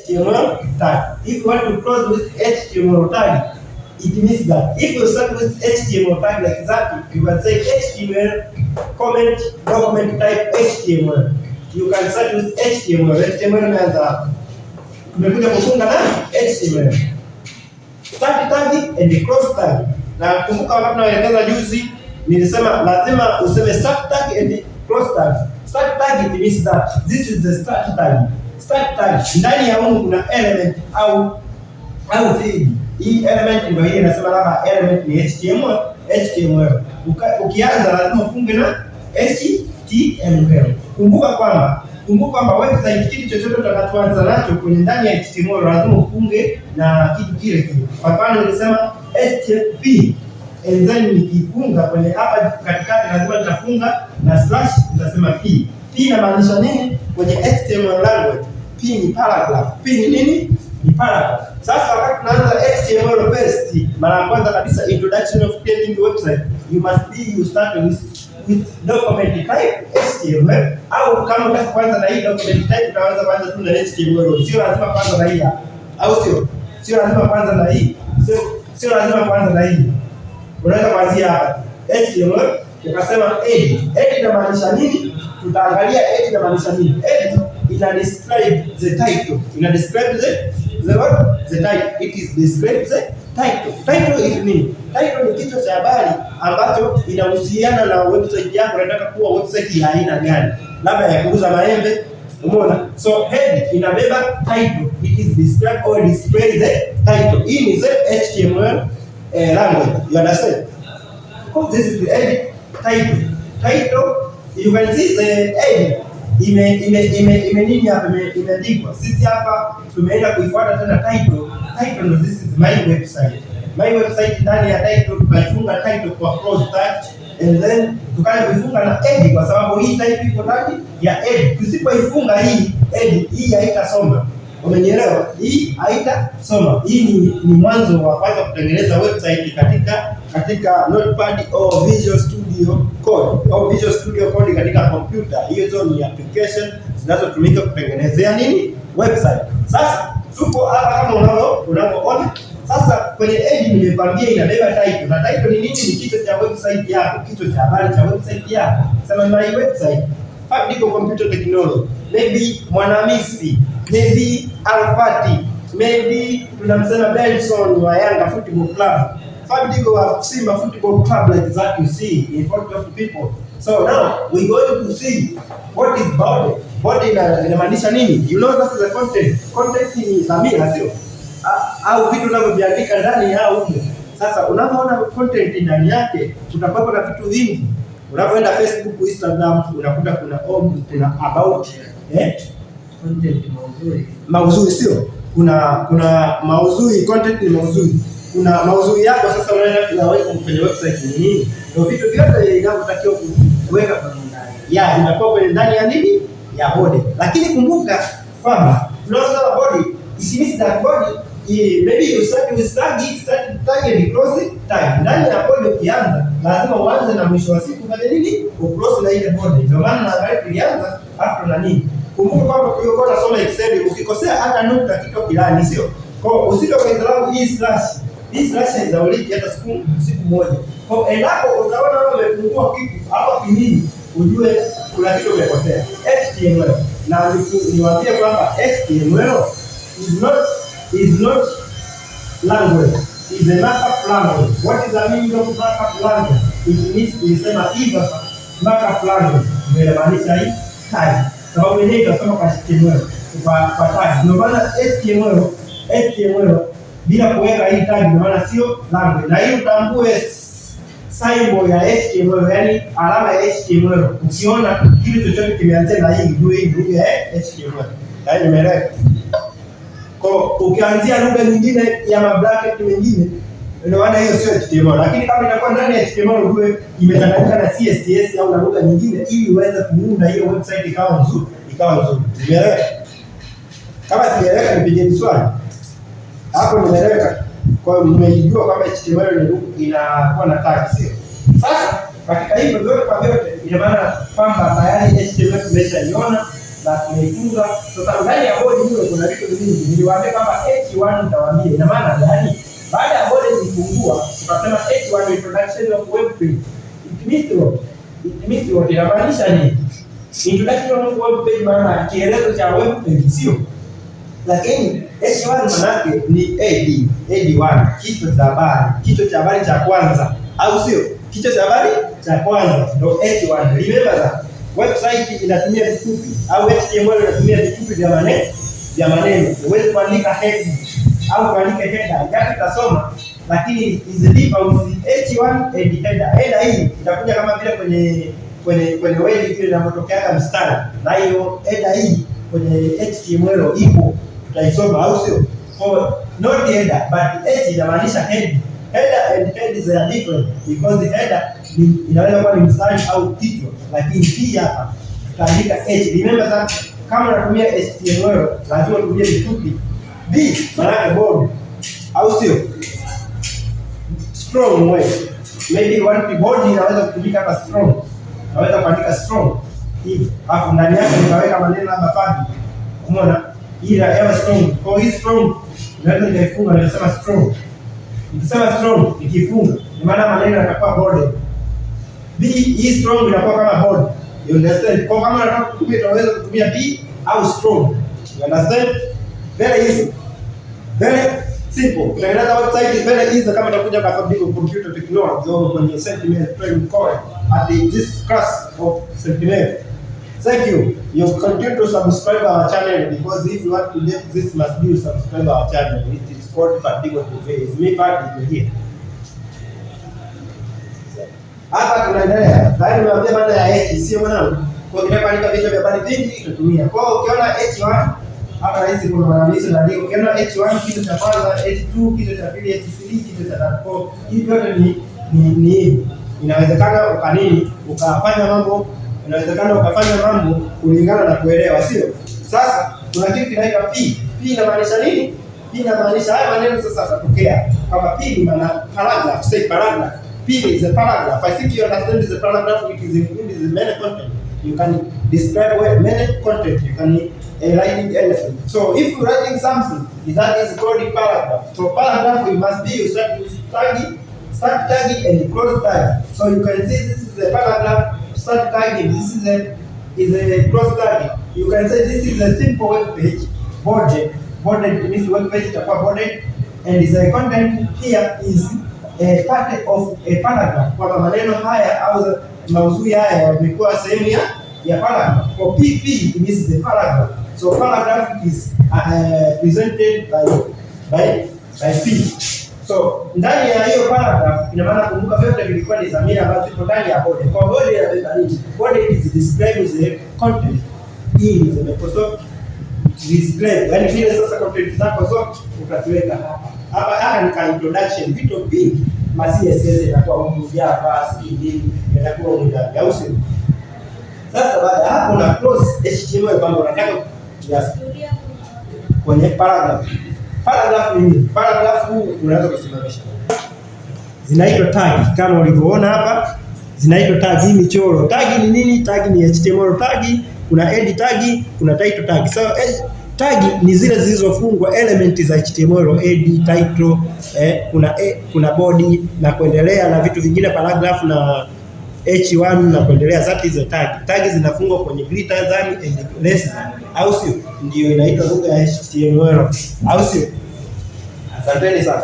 HTML tag. If you want to close with HTML tag, it means that if you start with HTML tag like that, you can say HTML comment document type HTML. You can start with HTML. HTML inaanza hapa. Tumekuja kufunga na HTML. Start tag and close tag. Na kumbuka wakati tunaelekeza juzi nilisema lazima useme start tag and close tag. Start tag, it means that this is the start tag. Start tag, ndani ya humu kuna element au field. Hii element ndio hii inasema labda element ni HTML, HTML. Ukianza lazima ufunge na HTML. Kumbuka kwamba website, kitu chochote utakachoanza nacho kwenye ndani ya HTML lazima ufunge na kitu kile kile. Kwa mfano nilisema HTTP and then nikifunga kwenye hapa katikati lazima nitafunga na slash, nitasema P. P inamaanisha nini? Kwenye HTML language P ni paragraph. P ni nini? Ni paragraph. Sasa wakati tunaanza HTML first, mara ya kwanza kabisa, introduction of creating website, you must be you start with document type HTML, au kama unataka kuanza na hii document type utaanza kwanza tu na HTML. Sio lazima kwanza na hii hapa. Au sio? Sio lazima kwanza na hii. Sio lazima kwanza na hii. Unaweza kuanzia hapa. HTML ukasema head. Head inamaanisha nini? Tutaangalia head inamaanisha nini. Head ina describe the title. Ina describe the what? The title. It is describe the title. Title is nini? Title ni kichwa cha habari ambacho inahusiana na website yako. Unataka kuwa website ya aina gani? Labda ya kuuza maembe. Umeona? So head inabeba title. It is describe or display the title. Hii ni the HTML language. You understand? Oh, this is the head title. Title, you can see the head ime nini hapa imeandikwa. Sisi hapa tumeenda kuifuata tena title. Title ndo this is my website. My website, ndani ya title tukaifunga title kwa close tag and then tukaja kuifunga na head kwa sababu hii type iko ndani ya head. Tusipoifunga hii head, hii haitasoma. Umenielewa? Hii haitasoma. Hii ni mwanzo wa kwanza kutengeneza website katika Notepad au Visual Studio Code au Visual Studio Code katika kompyuta. Hizo ni application zinazotumika kutengenezea nini? Website. Sasa tuko hapa kama unavyoona. Sasa kwenye head nimekwambia inabeba title. Na title ni nini? Ni kichwa cha website yako, kichwa cha habari cha website yako. Sema my website Fabidigo Computer Technology, maybe Mwanamisi, maybe Alfati, maybe tunamsema Benson wa Yanga Football Club, Fabidigo wa Simba Football Club, like that you see in front of people. So now we going to see what is body. Body inamaanisha nini? You know that is the content. Content ni dhamira, sio? Au vitu unavyoviandika ndani ya huko. Sasa unapoona content ndani yake utakuwa na vitu vingi. Unapoenda Facebook, Instagram, unakuta kuna home, kuna about, eh? Content, maudhui. Maudhui, sio? Kuna maudhui, content ni maudhui. Kuna maudhui yako sasa unaenda kuyaweka kwenye website ni nini? Ndio vitu vyote vinavyotakiwa kuweka kwenye ndani. Ya inakuwa kwenye ndani ya nini? Ya body. Lakini kumbuka kwamba tunaanza body, it means that body, maybe you start with tag, start tag and close tag. Ndani ya body ukianza, lazima uanze na mwisho wa siku fanye nini? Uclose na ile body. Ndio maana naangalia tulianza after na nini? Kumbuka kwamba ulikuwa unasoma Excel, ukikosea hata nukta kitu kilani, sio? Kwa hiyo usije ukaidharau hii slash. Hii slash haizauliki hata siku moja. Kwa hiyo endapo utaona wewe umepungua kitu hapa kinini, ujue kuna kitu umekosea. HTML, na niwaambie kwamba HTML is not language, is a markup language. What is the meaning of markup language? It means, tulisema hii sasa markup language ndio inamaanisha hii tag. Sababu yenyewe itasoma kwa HTML kwa tag. Ndio maana HTML bila kuweka hii tag ndio maana sio language. Na hii utambue symbol ya HTML, yani alama ya HTML. Ukiona kitu chochote kimeanzia na hii, ujue hii lugha ya HTML. Yaani nimeeleweka? Kwa ukianzia lugha nyingine ya mabracket mengine, ndio maana hiyo sio HTML. Lakini kama itakuwa ndani ya HTML, ujue imechanganyika na CSS au na lugha nyingine ili uweze kuunda hiyo website ikawa nzuri, ikawa nzuri. Nimeeleweka? Kama sijaeleweka nipigie swali. Hapo nimeeleweka. Kwa hiyo mmeijua kwamba HTML ni lugha inakuwa na tag, sio? Sasa katika hivyo vyote kwa vyote, ina maana kwamba tayari HTML tumeshaiona. Na tumeifunga. Sasa ndani ya body hiyo kuna vitu vingi. Niliwaambia kwamba H1 nitawaambia ina maana gani? Baada ya body kufungua, tukasema H1 introduction of web page. It means what? It means what? Inamaanisha nini? Introduction of web page maana kielezo cha web page, sio? Lakini H1 manake ni AD, AD1, kichwa cha habari, kichwa cha habari cha kwanza, au sio? Kichwa cha habari cha kwanza ndio H1. Remember that website inatumia vifupi au HTML inatumia vifupi vya maneno vya maneno. Huwezi kuandika head au kuandika header, japo itasoma, lakini is different with H1 and header. Header hii itakuja kama vile kwenye word vile inavyotokea mstari, na hiyo header hii kwenye HTML ipo, tutaisoma, au sio? For not header but H inamaanisha head. Header and head they are different because the header ni inaweza kuwa ni mstari au kichwa, lakini hii hapa tutaandika H. Remember that kama unatumia HTML lazima utumie vifupi. B maana yake body, au sio? Strong way. Maybe one body inaweza kutumika hapa strong. Naweza kuandika strong hivi, alafu ndani yake nikaweka maneno labda Fabi. Umeona? Ila yawe strong. Kwa hiyo strong naweza nikaifunga nikasema strong. Nikisema strong nikifunga, ni maana maneno yatakuwa bolded. B hii strong inakuwa kama bold. You understand? Kwa kama unataka kutumia tunaweza kutumia B au strong. You understand? Very easy. Very simple. Kutengeneza website is very easy kama utakuja kwa Fabico Computer Technology au kwenye St. Mary Training College at this class of St. Mary. Thank you. You continue to subscribe our channel because if you want to get this must be you subscribe our channel. It is called Fadigo TV. It's me Fadigo here. Hapa tunaendelea. Tayari nimewaambia maana ya H, sio mwanangu? Kwa hiyo kitaka vichwa vya habari vingi tutatumia. Kwa hiyo ukiona H1 hapa rahisi kuna maandishi na ndio ukiona H1 kichwa cha kwanza, H2 kichwa cha pili, H3 kichwa cha tatu. Kwa hiyo hivi vyote ni inawezekana ukanini ukafanya mambo, inawezekana ukafanya mambo kulingana na kuelewa, sio? Sasa kuna kitu kinaitwa P. P inamaanisha nini? P inamaanisha haya maneno sasa yatatokea kama P ni maana paragraph, say paragraph. P is a paragraph. I think you understand is a paragraph which is included in many content. You can describe well many content. You can writing anything. So if you're writing something, that is called a paragraph. So paragraph we must be you start with tagging, start tagging and close tag. So you can see this is a paragraph, start tagging. This is a close tagging. You can say this is a simple web page, bolded. Bolded means web page itakuwa bolded, and the content here is a part of a paragraph, kwamba maneno haya au maudhui haya yamekuwa sehemu ya paragraph. For PP it means the paragraph. So paragraph is presented by P. So ndani ya hiyo paragraph ina maana kumbuka, vyote vilikuwa ni dhamira ambazo ziko ndani ya body. Kwa body inabeba nini? Body is describes the content. Hii is the Microsoft describe. Yaani vile sasa content zako zote utaziweka hapa. Hapa hapa ni ka introduction, vitu vingi. Ma CSS itakuwa humu, Java, sijui nini, itakuwa humu ndani, au sio? Sasa baada ya hapo una close HTML kwamba unataka, yes, kwenye paragraph. Paragraph ni nini? Paragraph huu unaweza kusimamisha. Zinaitwa tag kama ulivyoona hapa, zinaitwa tag. Hii michoro. Tag ni nini? Tag ni HTML tag, kuna head tag, kuna title tag. So tag ni zile zilizofungwa element za HTML, head, title, kuna body na kuendelea na vitu vingine, paragraph na H1 na kuendelea, that is a tag. Tag zinafungwa kwenye greater than and less than, au sio? Ndio inaitwa lugha ya HTML, au sio? Asanteni sana.